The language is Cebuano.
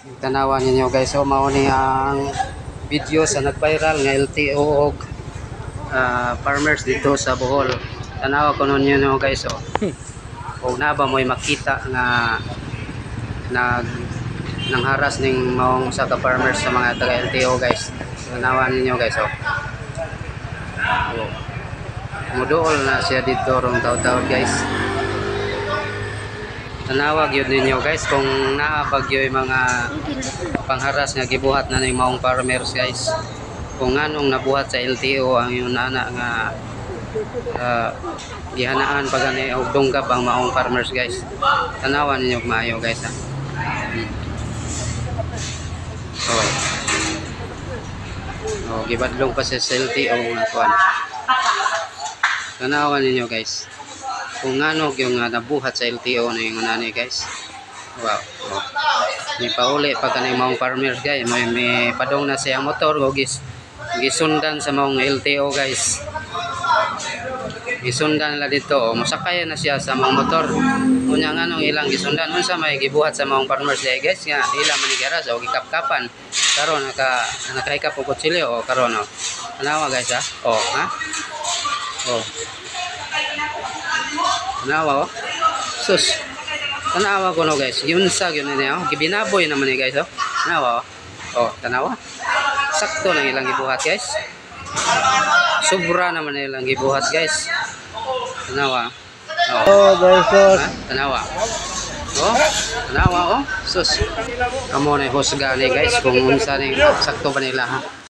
Tanawa ninyo, guys, so mao ni ang video sa nag-viral nga LTO og farmers dito sa Bohol. Tanawa ko ninyo, guys, oh. Og naa ba mo'y makita nga nag nangharas ning maong usa ka farmers sa mga taga LTO, guys? Tanawa ninyo, guys, oh. Oh. Muduol na siya dito rong taw-taw, guys. Tanawa gyud ninyo, guys, kung naa ba gyoy mga pangharas nga gibuhat na ning maong farmers, guys. Kung nganong nabuhat sa LTO ang yung nana nga gihanaan pa gani og dunggab ang maong farmers, guys. Tanawa ninyo og maayo, guys, ha. Oh. Oh, gibadlong pa sa LTO nga kuan. Tanawa ninyo, guys. Kung ngano yung nabuhat sa LTO na yung nani, guys. Wow. Oh. Ni pauli pa kaning maong farmers, guys. May padong na siya motor o gisundan sa maong LTO, guys. Gisundan nila dito. O, mosakay na siya sa maong motor. Unya nganong ilang gisundan? Unsa may gibuhat sa maong farmers diay, guys, nga ila man ni giharas o gikapkapan? Karon nakahikap og kutsilyo o karon, oh. Tanawa, guys, ha. Oh, ha? Oh. Tanawa, oh. Sus. Tanawa ko no, guys. Giunsa gyud niya, oh. Gibinaboy naman ni, guys, oh. Tanawa, oh. Oh, tanawa. Sakto nang ilang gibuhat, guys. Sobra naman ilang gibuhat, guys. Tanawa. Oh. Oh, guys, sus. Ha? Tanawa. Oh, tanawa, oh. Sus. Kamo na husga ni, guys, kung unsa ni sakto ba nila, ha.